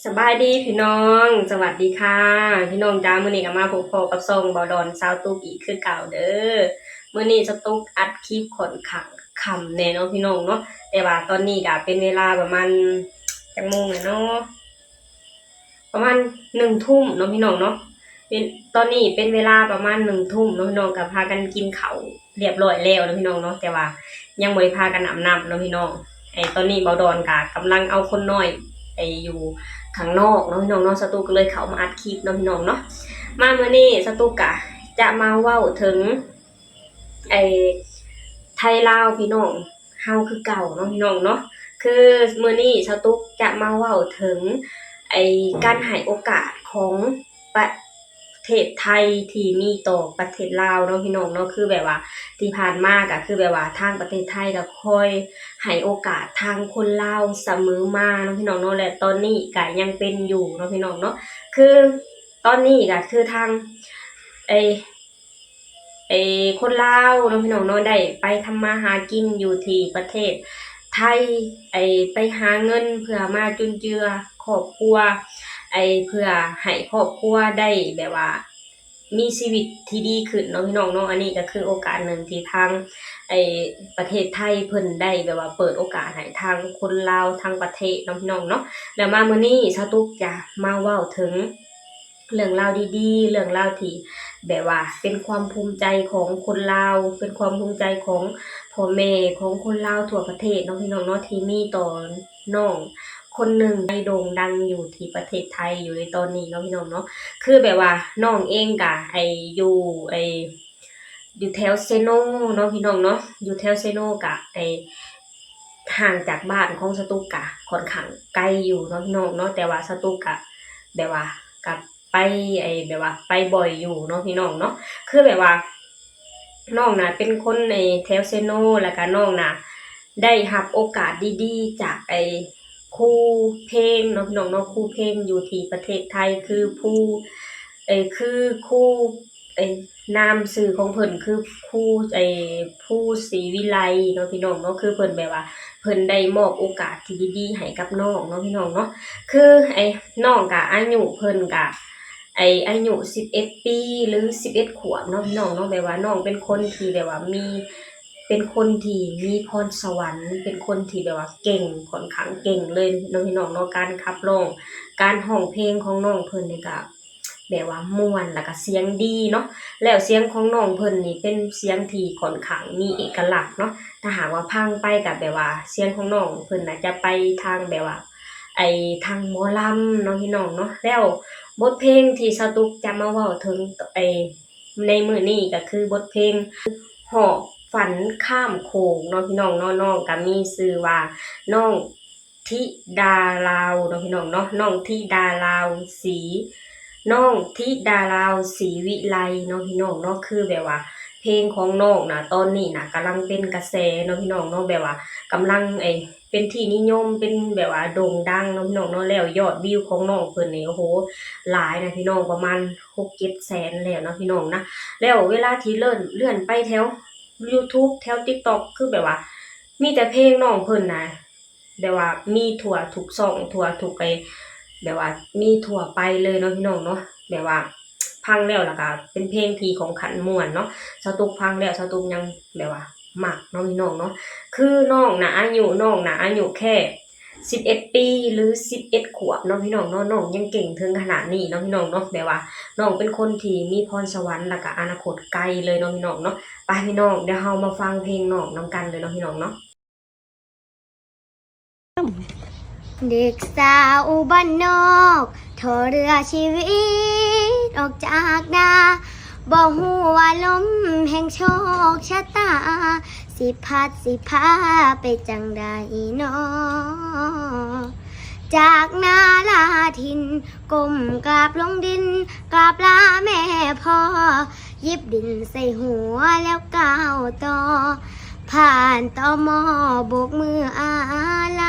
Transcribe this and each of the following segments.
ສະບາຍດີພີ່ນ້ອງ ສະຫວັດດີຄ່ະ ພີ່ນ້ອງຈ້າ. ມື້ນີ້ກໍມາພົບພໍ້ກັບຊ່ອງເບົາດອນຊາວຕຸກອີກຄືເກົ່າເດີ. ມື້ນີ້ສະຕຸກອັດຄລິບຂ້ອນຂ້າງຄ່ຳແດ່ເນາະພີ່ນ້ອງເນາະ, ແຕ່ວ່າຕອນນີ້ກໍເປັນເວລາປະມານ ຈັກໂມງແລ້ວເນາະ ປະມານໜຶ່ງທຸ່ມເນາະພີ່ນ້ອງເນາະ. ເປັນ ຕອນນີ້ເປັນເວລາປະມານໜຶ່ງທຸ່ມເນາະພີ່ນ້ອງ, ກໍພາກັນກິນເຂົ້າ ຮຽບຮ້ອຍແລ້ວເນາະພີ່ນ້ອງເນາະ, ແຕ່ວ່າຍັງບໍ່ໄດ້ພາກັນອາບນ້ຳເນາະພີ່ນ້ອງ. ໄອ້ຕອນນີ້ເບົາດອນກະກຳລັງເອົາຄົນນ້ອຍໄປຢູ່ຂ້າງນອກເນາະພີ່ນ້ອງເນາະ, ສະຕຸກກໍເລີຍເຂົ້າມາອັດຄລິບເນາະພີ່ນ້ອງເນາະ. ມາມື້ນີ້ສະຕຸກກະຈະມາເວົ້າເຖິງ ໄອ້ ໄທລາວພີ່ນ້ອງເຮົາຄືເກົ່າເນາະພີ່ນ້ອງເນາະ. ຄືມື້ນີ້ສະຕຸກຈະມາເວົ້າເຖິງ ໄອ້ ການໃຫ້ໂອກາດຂອງປະ ເທດໄທທີ່ມີຕໍ່ປະເທດລາວເນາະພີ່ນ້ອງເນາະ. ຄືແບບວ່າທີ່ຜ່ານມາກໍຄືແບບວ່າທາງປະເທດໄທກໍຄອຍໃຫ້ໂອກາດທາງຄົນລາວສະເໝີມາເນາະພີ່ນ້ອງເນາະ, ແລະຕອນນີ້ກໍຍັງເປັນຢູ່ເນາະພີ່ນ້ອງເນາະ. ຄືຕອນນີ້ກໍຄືທາງ ໄອ້ ໄອ້ ຄົນລາວເນາະພີ່ນ້ອງເນາະ ໄດ້ໄປທຳມາຫາກິນຢູ່ທີ່ປະເທດໄທ, ໄອ້ ໄປຫາເງິນເພື່ອມາຈຸນເຈືອຄອບຄົວ, ໄອ້ ເພື່ອໃຫ້ຄອບຄົວໄດ້ແບບວ່າ ມີຊີວິດທີ່ດີຂຶ້ນເນາະພີ່ນ້ອງເນາະ. ອັນນີ້ກໍຄືໂອກາດໜຶ່ງທີ່ທາງ ໄອ້ ປະເທດໄທເພິ່ນໄດ້ແບບວ່າເປີດໂອກາດໃຫ້ທາງຄົນລາວທັງປະເທດເນາະພີ່ນ້ອງເນາະ. ແລ້ວມາມື້ນີ້ສາວຕຸກຈະມາເວົ້າເຖິງເລື່ອງລາວດີໆ ເລື່ອງລາວທີ່ແບບວ່າເປັນຄວາມພູມໃຈຂອງຄົນລາວ, ເປັນຄວາມພູມໃຈຂອງພໍ່ແມ່ຂອງຄົນລາວທົ່ວປະເທດເນາະພີ່ນ້ອງເນາະ ທີ່ມີຕໍ່ ນ້ອງຄົນໜຶ່ງໄດ້ໂດ່ງດັງຢູ່ທີ່ປະເທດໄທຢູ່ໃນຕອນນີ້ເນາະພີ່ນ້ອງເນາະ. ຄືແບບວ່ານ້ອງເອງກະ ໄອ້ ຢູ່ ໄອ້ ຢູ່ແຖວເຊໂນເນາະພີ່ນ້ອງເນາະ, ຢູ່ແຖວເຊໂນກະ ໄອ້ ຫ່າງຈາກບ້ານຂອງສາວຕຸກກະຂ້ອນຂ້າງໄກຢູ່ເນາະພີ່ນ້ອງເນາະ, ແຕ່ວ່າສາວຕຸກກະແບບວ່າ ກະໄປ ໄອ້ ແບບວ່າໄປບ່ອຍຢູ່ເນາະພີ່ນ້ອງເນາະ. ຄືແບບວ່າ ນ້ອງນະເປັນຄົນໃນແຖວເຊໂນ ແລ້ວກະນ້ອງນະໄດ້ຮັບໂອກາດດີໆຈາກໄອ້ຄູເພງເນາະພີ່ນ້ອງເນາະ, ຄູເພງຢູ່ທີ່ປະເທດໄທ ຄືພູ ເອີ ຄືຄູ ເອີ ນາມຊື່ຂອງເພິ່ນຄືຄູ ເອີ ພູສີວິໄລເນາະພີ່ນ້ອງເນາະ. ຄືເພິ່ນແບບວ່າເພິ່ນໄດ້ມອບໂອກາດທີ່ດີໆໃຫ້ກັບນ້ອງເນາະພີ່ນ້ອງເນາະ. ຄືໄອ້ນ້ອງກະອາຍຸເພິ່ນກະ ໄອ້ອາຍຸສິບເອັດປີ ຫຼື ສິບເອັດຂວບເນາະພີ່ນ້ອງເນາະ, ແບບວ່ານ້ອງເປັນຄົນທີ່ແບບວ່າມີ ເປັນຄົນທີ່ມີພອນສະຫວັນ ເປັນຄົນທີ່ແບບວ່າເກັ່ງ ຂ້ອນຂ້າງເກັ່ງເລີຍເນາະພີ່ນ້ອງເນາະ. ການຂັບຮ້ອງ ການຮ້ອງເພງຂອງນ້ອງເພິ່ນນີ້ກະແບບວ່າມ່ວນ ແລ້ວກະສຽງດີເນາະ, ແລ້ວສຽງຂອງນ້ອງເພິ່ນນີ້ເປັນສຽງທີ່ຂ້ອນຂ້າງມີເອກະລັກເນາະ. ຖ້າຫາກວ່າຟັງໄປກະແບບວ່າສຽງຂອງນ້ອງເພິ່ນນະຈະໄປທາງແບບວ່າ ໄອ້ທາງໝໍລຳເນາະພີ່ນ້ອງເນາະ. ແລ້ວບົດເພງທີ່ສາວຕຸກຈະມາເວົ້າເຖິງ ໄອ້ ໃນມື້ນີ້ກໍຄືບົດເພງຫອບຝັນຂ້າມໂຂງເນາະພີ່ນ້ອງເນາະ. ນ້ອງກໍມີຊື່ວ່າ ນ້ອງທິດາລາວເນາະພີ່ນ້ອງເນາະ, ນ້ອງທິດາລາວສີ ນ້ອງທິດາລາວສີວິໄລເນາະພີ່ນ້ອງເນາະ. ຄືແບບວ່າເພງຂອງນ້ອງນະ ຕອນນີ້ນະກຳລັງເປັນກະແສເນາະພີ່ນ້ອງເນາະ, ແບບວ່າກຳລັງ ໄອ້ ເປັນທີ່ນິຍົມ ເປັນແບບວ່າໂດ່ງດັງເນາະພີ່ນ້ອງເນາະ. ແລ້ວຍອດວິວຂອງນ້ອງເພິ່ນນີ້ ໂອ້ໂຫ ຫຼາຍນະພີ່ນ້ອງ, ປະມານຫົກເຈັດແສນແລ້ວເນາະພີ່ນ້ອງນະ. ແລ້ວເວລາທີ່ເລື່ອນ ເລື່ອນໄປແຖວຢູທູບ ແຖວຕິກຕັອກ ຄືແບບວ່າມີແຕ່ເພງນ້ອງເພິ່ນນະ ແບບວ່າມີທົ່ວທຸກຊ່ອງ ທົ່ວທຸກ ໄອ້ ແບບວ່າມີທົ່ວໄປເລີຍເນາະພີ່ນ້ອງເນາະ. ແບບວ່າຟັງແລ້ວ ແລ້ວກະເປັນເພງທີ່ຂອງຂັ້ນມ່ວນເນາະ, ສາວຕຸກຟັງແລ້ວ ສາວຕຸກຍັງແບບວ່າມັກເນາະພີ່ນ້ອງເນາະ. ຄືນ້ອງນະ ອາຍຸ ນ້ອງນະອາຍຸແຄ່ສິບເອັດປີ ຫຼື ສິບເອັດຂວບເນາະພີ່ນ້ອງເນາະ, ນ້ອງຍັງເກັ່ງເຖິງຂະໜາດນີ້ເນາະພີ່ນ້ອງເນາະ. ແບບວ່ານ້ອງເປັນຄົນທີ່ມີພອນສະຫວັນ ແລ້ວກະອະນາຄົດໄກເລີຍເນາະພີ່ນ້ອງເນາະ. ໄປພີ່ນ້ອງ ດຽວເຮົາມາຟັງເພງນ້ອງນຳກັນເລີຍເນາະພີ່ນ້ອງເນາະ. ເດັກສາວບ້ານນອກ ທໍ່ເຮືອຊີວິດອອກຈາກນາ, ບໍ່ຮູ້ວ່າລົມແຫ່ງໂຊກຊະຕາ ຊິພັດຊິພາໄປຈັ່ງໃດນໍ. ຈາກນາລາຖິ່ນ ກົ້ມກາບລົງດິນ ກາບລາແມ່ພໍ່, ຫຍິບດິນໃສ່ຫົວແລ້ວກ້າວຕໍ່ ຜ່ານ ຕມ ໂບກມືອາໄລ.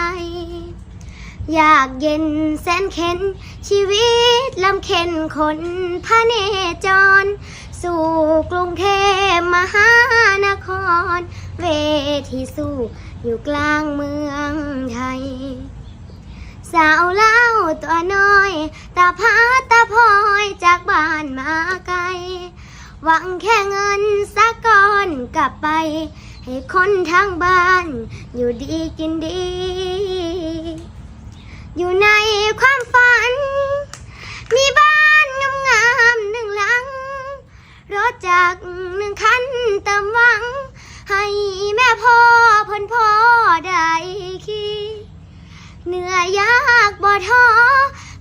ຍາກເຢັນແສນເຂັນ ຊີວິດລຳເຄັນຄົນພະເນຈອນ ສູ່ກຸງເທບມະຫານະຄອນ ເວທີສູ້ຢູ່ກາງເມືອງໄທ. ສາວລາວຕົວນ້ອຍ ຕາພາຕາພອຍຈາກບ້ານມາໄກ ຫວັງແຄ່ເງິນສາກອນກັບໄປ ໃຫ້ຄົນທາງບ້ານຢູ່ດີກິນດີ. ຢູ່ໃນຄວາມຝັນ ມີບ້ານງາມໆໜຶ່ງຫຼັງ ລົດຈັກໜຶ່ງຄັນເຕີມຫວັງ ໃຫ້ແມ່ພໍ່ເພິ່ນພໍໄດ້ຂີ່ ເໜື່ອຍາກບໍ່ທໍ້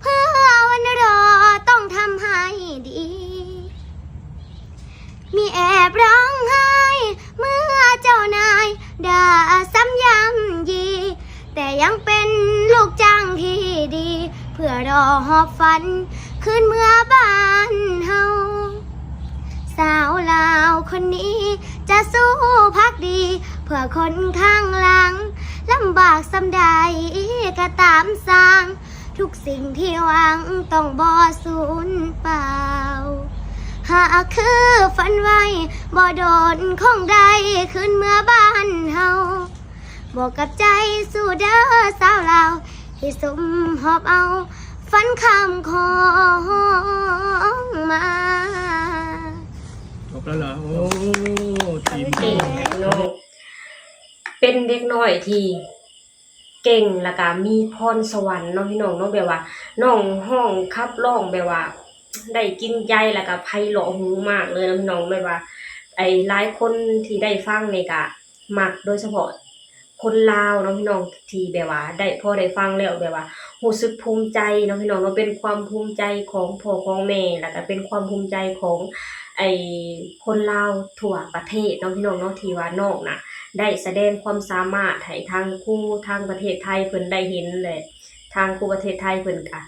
ເພື່ອວັນລໍຕ້ອງທຳໃຫ້ດີ. ມີແອບຮ້ອງໄຫ້ເມື່ອເຈົ້ານາຍດ່າຊ້ຳຢ້ຳຢີ ແຕ່ຍັງເປັນລູກຈ້າງທີ່ດີ ເພື່ອລໍຫອບຝັນຄືນເມືອບ້ານເຮົາ. ສາວລາວຄົນນີ້ຈະສູ້ພັກດີ ເພື່ອຄົນຂ້າງຫຼັງ ລຳບາກສ່ຳໃດກໍຕາມຊ່າງ ທຸກສິ່ງທີ່ຫວັງຕ້ອງບໍ່ສູນເປົ່າ ຫາກຄືຝັນໄວ້ ບໍ່ດົນຄົງໄດ້ຄືນເມືອບ້ານເຮົາ ບອກກັບໃຈສູ້ເດີສາວລາວ ທີ່ຊຸມຫອບເອົາຝັນຄຳຂອງມາ. ຈົບແລ້ວເນາະ. ໂອ້ ເກັ່ງເນາະ ເປັນເດັກນ້ອຍທີ່ ເກັ່ງ ແລ້ວກະມີພອນສະຫວັນເນາະພີ່ນ້ອງເນາະ ແບບວ່ານ້ອງຮ້ອງຂັບຮ້ອງແບບວ່າໄດ້ກິນໃຈ ແລ້ວກະໄພເລາະຫູມາກເລີຍເນາະພີ່ນ້ອງ. ແບບວ່າ ໄອ້ ຫຼາຍຄົນທີ່ໄດ້ຟັງນີ້ກະມັກ ໂດຍສະເພາະຄົນລາວເນາະພີ່ນ້ອງ ທີ່ແບບວ່າໄດ້ ພໍໄດ້ຟັງແລ້ວແບບວ່າຮູ້ສຶກພູມໃຈເນາະພີ່ນ້ອງເນາະ. ເປັນຄວາມພູມໃຈຂອງພໍ່ຂອງແມ່ ແລ້ວກະເປັນຄວາມພູມໃຈຂອງ ໄອ້ ຄົນລາວທົ່ວປະເທດເນາະພີ່ນ້ອງເນາະ ທີ່ວ່ານ້ອງນະ ໄດ້ສະແດງຄວາມສາມາດໃຫ້ທາງຄູທາງປະເທດໄທເພິ່ນໄດ້ເຫັນ ແລະ ທາງຄູປະເທດໄທເພິ່ນກະ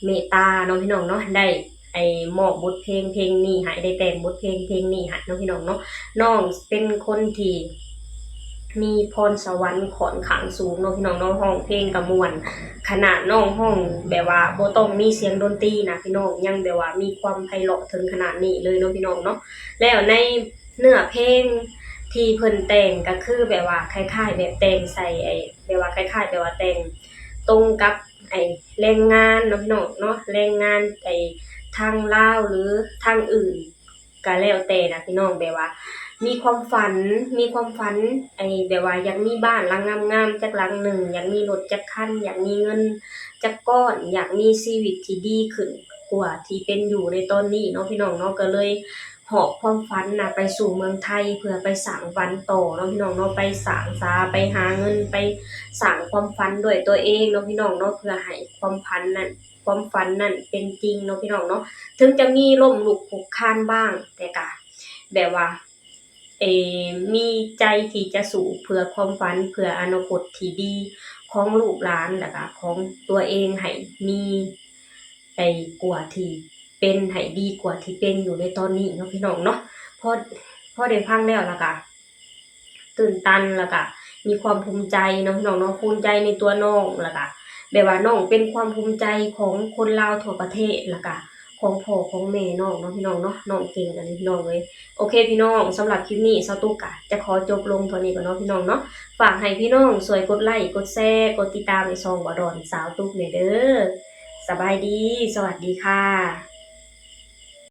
ເມດຕາເນາະພີ່ນ້ອງເນາະ ໄດ້ ໄອ້ ມອບບົດເພງເພງນີ້ໃຫ້ ໄດ້ແຕ່ງບົດເພງເພງນີ້ໃຫ້ເນາະພີ່ນ້ອງເນາະ. ນ້ອງເປັນຄົນທີ່ມີພອນສະຫວັນຂ້ອນຂ້າງສູງເນາະພີ່ນ້ອງເນາະ ຮ້ອງເພງກະມ່ວນ ຂະໜາດນ້ອງຮ້ອງແບບວ່າບໍ່ຕ້ອງມີສຽງດົນຕີນະພີ່ນ້ອງ ຍັງແບບວ່າມີຄວາມໄພເລາະເຖິງຂະໜາດນີ້ເລີຍເນາະພີ່ນ້ອງເນາະ. ແລ້ວໃນ ເນື້ອເພງທີ່ເພິ່ນແຕ່ງກະຄືແບບວ່າຄ້າຍໆແບບແຕ່ງໃສ່ໄອ້ ແບບວ່າຄ້າຍໆແບບວ່າແຕ່ງຕົງກັບໄອ້ແຮງງານເນາະພີ່ນ້ອງເນາະ ແຮງງານໄອ້ທາງລາວ ຫຼື ທາງອື່ນກະແລ້ວແຕ່ນະພີ່ນ້ອງ ແບບວ່າມີຄວາມຝັນ ມີຄວາມຝັນໄອ້ແບບວ່າຢາກມີບ້ານຫຼັງງາມໆຈັກຫຼັງໜຶ່ງ ຢາກມີລົດຈັກຄັນ ຢາກມີເງິນຈັກກ້ອນ ຢາກມີຊີວິດທີ່ດີຂຶ້ນກວ່າທີ່ເປັນຢູ່ໃນຕອນນີ້ເນາະພີ່ນ້ອງເນາະ ກະເລີຍ ຫອບຄວາມຝັນນະໄປສູ່ເມືອງໄທ ເພື່ອໄປສ້າງຝັນຕໍ່ເນາະພີ່ນ້ອງເນາະ ໄປສ້າງສາ ໄປຫາເງິນ ໄປສ້າງຄວາມຝັນດ້ວຍຕົວເອງເນາະພີ່ນ້ອງເນາະ ເພື່ອໃຫ້ຄວາມຝັນນັ້ນ ຄວາມຝັນນັ້ນເປັນຈິງເນາະພີ່ນ້ອງເນາະ. ເຖິງຈະມີລົ້ມລຸກຄຸກຄານບ້າງ ແຕ່ກະແບບວ່າ ເອ ມີໃຈທີ່ຈະສູ້ເພື່ອຄວາມຝັນ ເພື່ອອະນາຄົດທີ່ດີຂອງລູກຫຼານ ແລ້ວກະຂອງຕົວເອງໃຫ້ມີ ໄດ້ກວ່າທີ່ເປັນ ໃຫ້ດີກວ່າທີ່ເປັນຢູ່ໃນຕອນນີ້ເນາະພີ່ນ້ອງເນາະ. ພໍ ພໍໄດ້ຟັງແລ້ວ ແລ້ວກະຕື່ນຕັນ ແລ້ວກະມີຄວາມພູມໃຈເນາະພີ່ນ້ອງເນາະ ພູມໃຈໃນຕົວນ້ອງ ແລ້ວກະແບບວ່ານ້ອງເປັນຄວາມພູມໃຈຂອງຄົນລາວທົ່ວປະເທດ ແລ້ວກະຂອງພໍ່ຂອງແມ່ນ້ອງເນາະພີ່ນ້ອງເນາະ. ນ້ອງເກັ່ງອີ່ຫຼີພີ່ນ້ອງເອີຍ. ໂອເຄພີ່ນ້ອງ ສຳລັບຄລິບນີ້ ສາວຕຸກກະຈະຂໍຈົບລົງເທົ່ານີ້ກ່ອນເນາະພີ່ນ້ອງເນາະ. ຝາກໃຫ້ພີ່ນ້ອງຊ່ວຍກົດໄລ ກົດແຊ ກົດຕິດຕາມໃຫ້ຊ່ອງບ່າວດອນສາວຕຸກແດ່ເດີ. ສະບາຍດີ ສະຫວັດດີຄ່ະ.